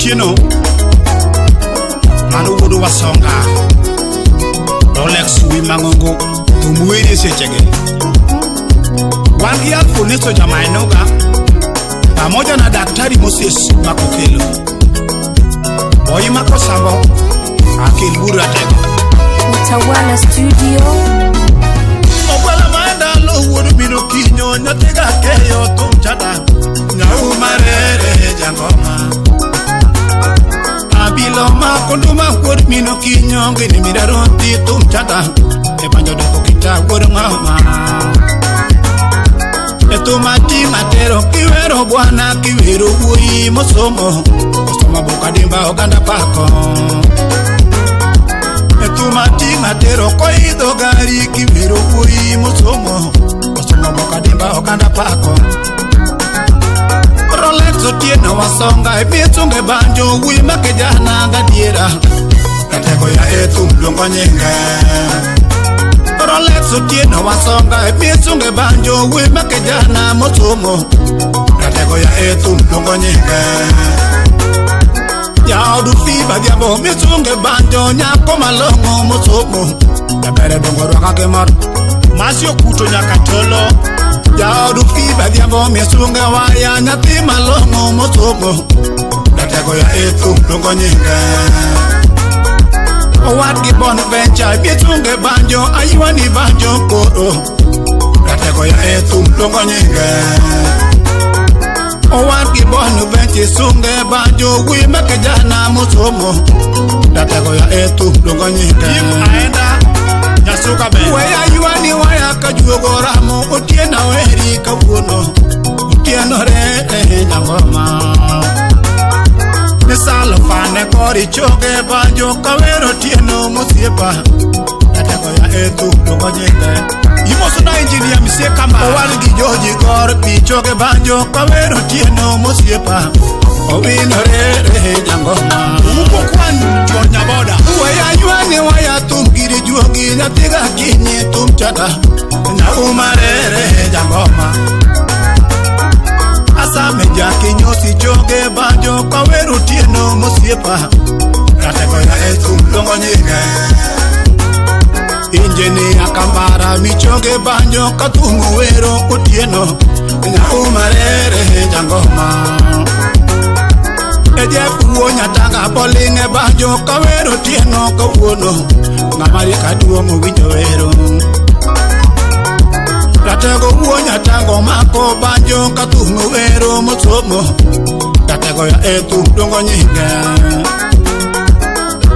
Otieno. Mano wuod Wasonga. Rolex wuoyi mang'ongo thum weri e sechegi. Wan gi Alfoneso Jamaenoga pamoja na Daktari Moses Makokelo. Boyi Makosambo akel buru ratego. Utawala Studio. Ogwala ma ndalo wuod mino kinyo nyathiga keyo thum chada nyau marere jangoma abilo ma konduma wuod mino kinyo ngini miraroti thum chada e banjo doko kita wuod ngoma e thum ati matero kiwero bwana kiwero wuoyi mosomo osomo bukadimba oganda pako e thum ati matero koidho gari kiwero wuoyi mosomo osomo bukadimba oganda pako Rolex Otieno Wasonga e misunge banjo wuoyi ma kijana gadiera ratego ya e thum luongo nyinge Rolex Otieno Wasonga e misunge banjo wuoyi ma kijana mosomo ratego ya e thum luongo nyinge jaodu Fiba Dhiambo misunge banjo nyako malong'o mosomo jabere dongo rwaka gi mor Masi Okuto nyaka tolo. Jaodu Fiba Dhiambo misunge waya nyathi malong'o mosomo ratego ya e thum luongo nyinge owadgi Bon Venture misunge banjo aywani banjo koro ratego ya e thum luongo nyinge owadgi Bon Venture sunge banjo wuoyi ma kijana mosomo ratego ya e thum luongo nyinge Jim Aenda Nyasuka Bende. Weya ywani waya ka juogo ramo otieno eri kawuono otieno re nyangoma Nisalo fane kori choge banjo kawero otieno mosiepa ratego ya e thum luongo nyinge Imoso na engineer Msie Kama. Owal gi Joji Gor pi choge banjo kawero otieno mosiepa owinore re nyangoma Uko kwan John Nyaboda. Waya ywani waya thum giri juogi nyathiga kinyi thum chata nyaumarere jangoma Asame jakinyosi choge banjo kawero otieno mosiepa ratego ya e thum luongo nyinge Injinia Kambara michoge banjo kathum wero otieno nyaumarere jangoma Eje wuo nyatanga bolinge banjo kawero otieno kawuono ng'ama riek aduong' owinjo wero Ratego wuo nyatango mako banjo kathum wero mosomo ratego ya e thum luongo nyinge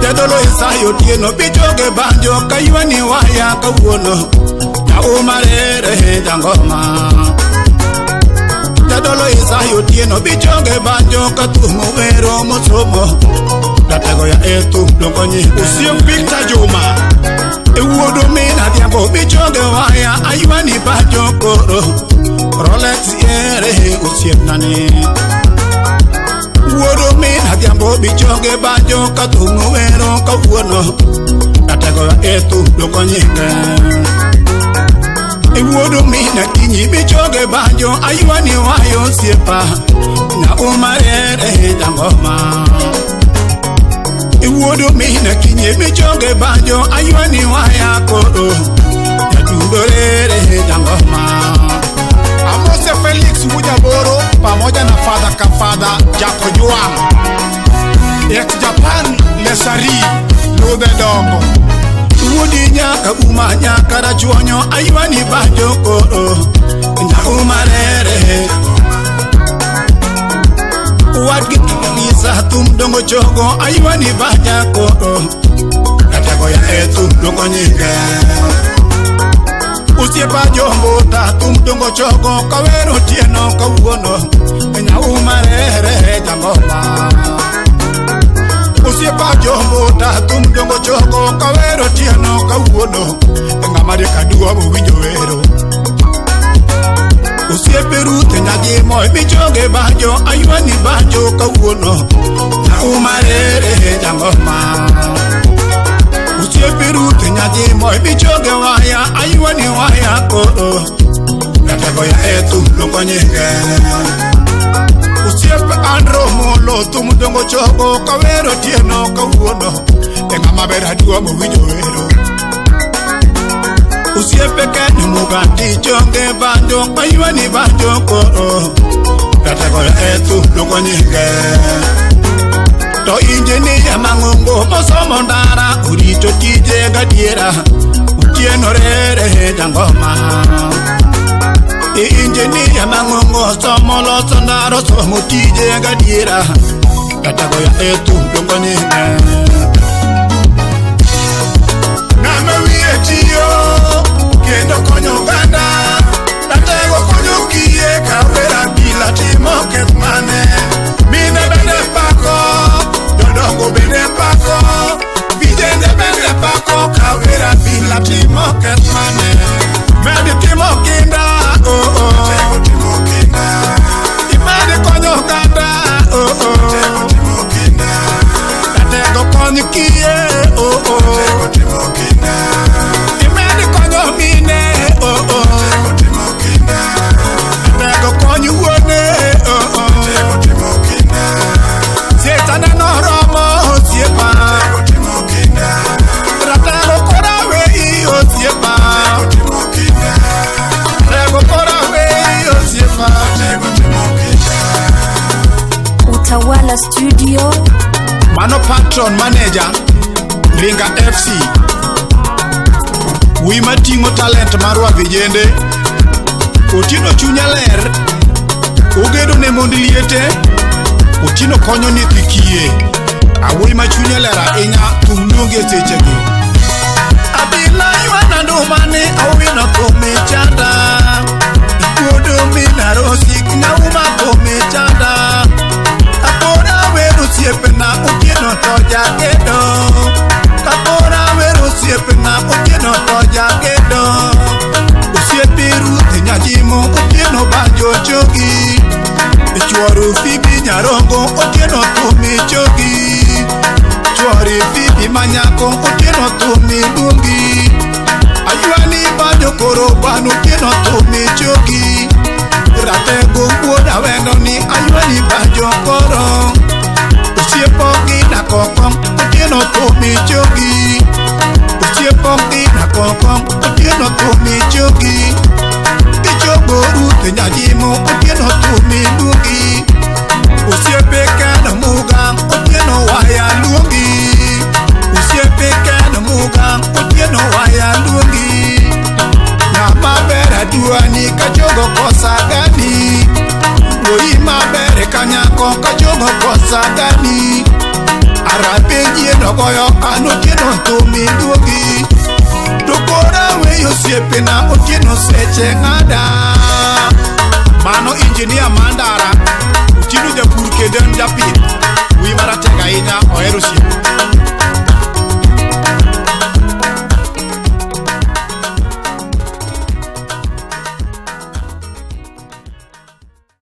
Jadolo Isaya Otieno bichoge banjo kaywani waya kawuono nyaumarere jangoma Jadolo Isaya Otieno bichoge banjo kathum wero mosomo ratego ya e thum luongo nyinge Osiep Victor Juma. E wuodo min Adhiambo bichoge waya aywani banjo koro Rolex ere osiepnani Wuodo min Adhiambo bichoge banjo kathum wero kawuono ratego ya e thum luongo nyinge E wuodo min Akinyi bichoge banjo aywani wayo osiepa nyaumarere jangoma E wuodo min Akinyi bichoge banjo aywani waya koro jatugo rere jangoma Amose Felix Wujaboro pamoja na Father Kafadha Jako Juang. Ex Japan Lesari Ludhe Dongo. Wuodi nyaka uma nyaka rachuonyo aywani banjo koro nyaumarere Wadgi kanisa thum dongo chogo aywani banja koro ratego ya e thum luongo nyinge Osiepa jombo ta thum dongo chogo kawero otieno kawuono nyaumarere jangoma Osiepa jombo ta thum dongo chogo kawero otieno kawuono ng'ama riek aduogo winjo wero Osiepe Ruth nyagimo michoge banjo aywani banjo kawuono nyaumarere jangoma Osiepe Ruth nyagimo michoge waya aywani waya koro ratego ya e thum luongo nyinge Osiep Andro Molo thum dongo chogo kawero tieno kawuono e ng'ama ber aduwa mowinjo wero. Osiepe Ken Mugati chonge banjo aywani banjo koro Ratego e thum luongo nyinge. To injinia mang'ongo mosomo ndara orito tije gadiera Otieno rere jangoma. Injinia mang'ongo somo loso ndara somo tije gadiera Ratego e thum luongo nyinge. Ng'ama wiye tiyo kendo konyo oganda Ratego konyo kiye kawera bila timo keth mane. Mine bende pako, jodongo bende pako, vijende bende pako kawera bila timo keth mane. Medi timo kinda, oh oh. Ratego timo kinda. Imedi konyo oganda, oh oh. Ratego timo kinda. Ratego konyo kiye, oh oh. Ratego timo kinda. Imedi konyo mine, oh oh. Ratego timo kinda. Ratego konyo wuone, oh oh. Ratego timo kinda. Sietana noromo osiepa. Ratego timo kinda. Ratego kora wei osiepa. Ratego timo kinda. Ratego kora wei osiepa. Ratego timo kinda. Utawala Studio. Mano patron manager Ringa FC. Wuoyi mating'o talent marwa vijende. Otieno chunya ler. Ogedo ne mond liete. Otieno konyo nyithi kiye. Awuoyi ma chunye ler ahinya thum luongi e sechegi. Abila ywana nduma ni awino thum ichanda. Ikuodo min arosi nyauma thum ichanda. Kapora wero osiepena Otieno to jagedo. Kapora wero osiepena Otieno to jagedo. Osiepe Ruth Nyajimo Otieno banjo chogi. Chuoro Phoebe Nyarongo Otieno thum ichogi. Chuori Phoebe manyako Otieno thum iluongi. Aywani banjo koro bano Otieno thum ichogi. Ratego wuod awendo ni aywani banjo koro. Osiepo gina koko Otieno thum ichogi. Osiepo gina koko Otieno thum ichogi. Ichogo Ruth Nyajimo Otieno thum iluongi. Osiepe Ken Muga Otieno waya luongi. Osiepe Ken Muga Otieno waya luongi. Ng'ama ber aduani kachogo kosa gani. Wuoyi maber kanyako kachogo kosa gani. Arape nyieno goyo an Otieno thum iluongi. To kora weyo osiepena Otieno seche ng'ada. Mano injinia Mandara Otieno japur kendo en japith.